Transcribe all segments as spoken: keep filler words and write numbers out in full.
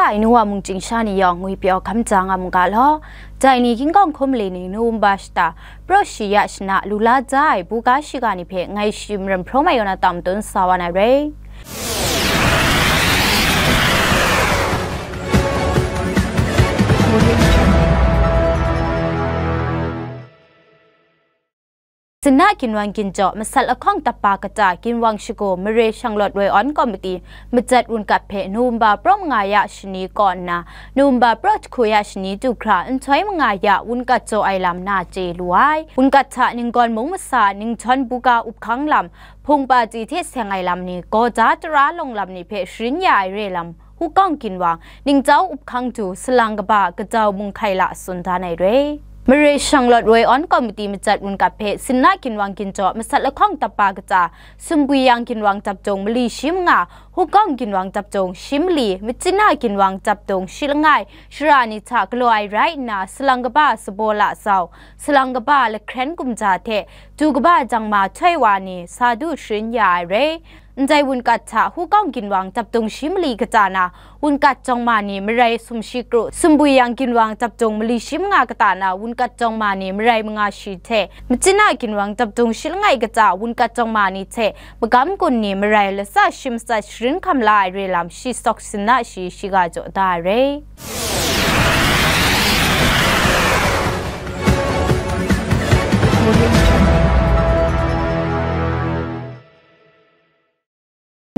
Ai nu wa mung chyingsha ni yawng ngwi pyaw hkam ja nga mu ga law. Dai ni King Kong Hkum Mali ning November shata, Pro Shi Ya Shana lu la ja ai buga shiga ni hpe ngai shi maram hprawng ai yaw na tam tun sa wa na rai. Sinna ginwang ginjaw masat lahkawng tapa kata ginwang shagu mare shanglawt woi awn komiti majat wunkat hpe November praw manga ya shani kaw nna November praw jahku ya shani du hkra nhtoi manga ya wunkat jaw ai lam na chye lu ai. Wunkat hta ninggawn mung masa ningjawn buga up hkang lam hpung pati hte seng ai lam ni gaw da tara lawng lam ni hpe sharin ya ai re lam Hukawng ginwang, ningchyau up hkang du, salang kaba, kajau mung hkai la tsun dan ai re. Mare shanglawt woi awn komiti majat wunkat hpe sinna ginwang ginjaw masat lahkawng tapa kata, sumbwi yang ginwang daptung mali shi manga, hukawng ginwang daptung shi mali, machyin na ginwang daptung shi langai, shara ni hta galaw ai rai nna, salang kaba sabaw la sau, salang kaba lahkren gumja hte, du kaba jangma htoi wa ni, sa du sharin ya ai re. Ndai wunkat hta hukawng ginwang daptung shi mali kata na, wunkat jawng ma ni marai sumshi kru, sumbwi yang ginwang daptung mali shi manga kata na, wunkat jawng ma ni marai manga shi hte, machyin na ginwang daptung shi langai kata, wunkat jawng ma ni hte, magam kun ni marai latsa shi matsat sharin hkam la ai re lam shi sawk sinna shi shiga jaw da ai re.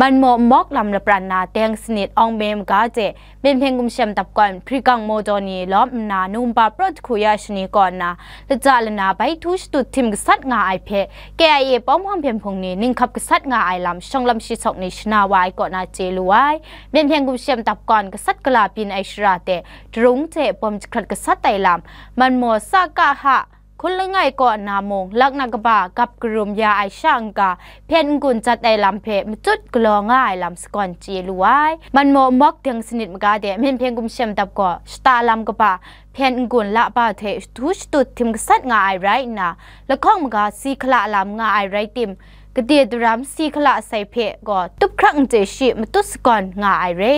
Manmaw nmawk lam lapran na teng sanit awng me maga hte Myen Hpyen Gumshem Dapkawn Hprigang Mawdaw ni lawm nna November praw jahku ya shani kaw nna lata lana bai htu shatut htim gasat nga ai hpe K I A Pawng Hpawng Hpyen Hpung ni ninghkap gasat nga ai lam shawng lam shi sawk ni shana wa ai kaw na chye lu ai. Myen Hpyen Gumshem Dapkawn gasat gala byin ai shara hte darung hte bawm jahkrat gasat ai lam, Manmaw Sa Ka Ha, Hkun langai kaw nna mung, laknak kaba gap karum ya ai sha n-ga, hpyen n-gun jat ai lam hpe matut galaw nga ai lam sagawn chye lu ai. Manmaw nmawk teng sanit maga de Myen Hpyen Gumshem Dap gaw shata lam kaba, hpyen n-gun lahpa hte htu shatut htim gasat nga ai rai nna, lahkawng maga si hkala lam nga ai rai tim, gade daram si hkala sai hpe gaw tup hkrak n chye shi matut sagawn nga ai re.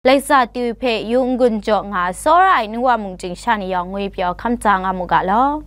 Laisa T V hpe yu n-gun jaw nga tsawra ai nu wa mung chyingsha ni yawng ngwi pyaw hkam tsa nga mu ga law.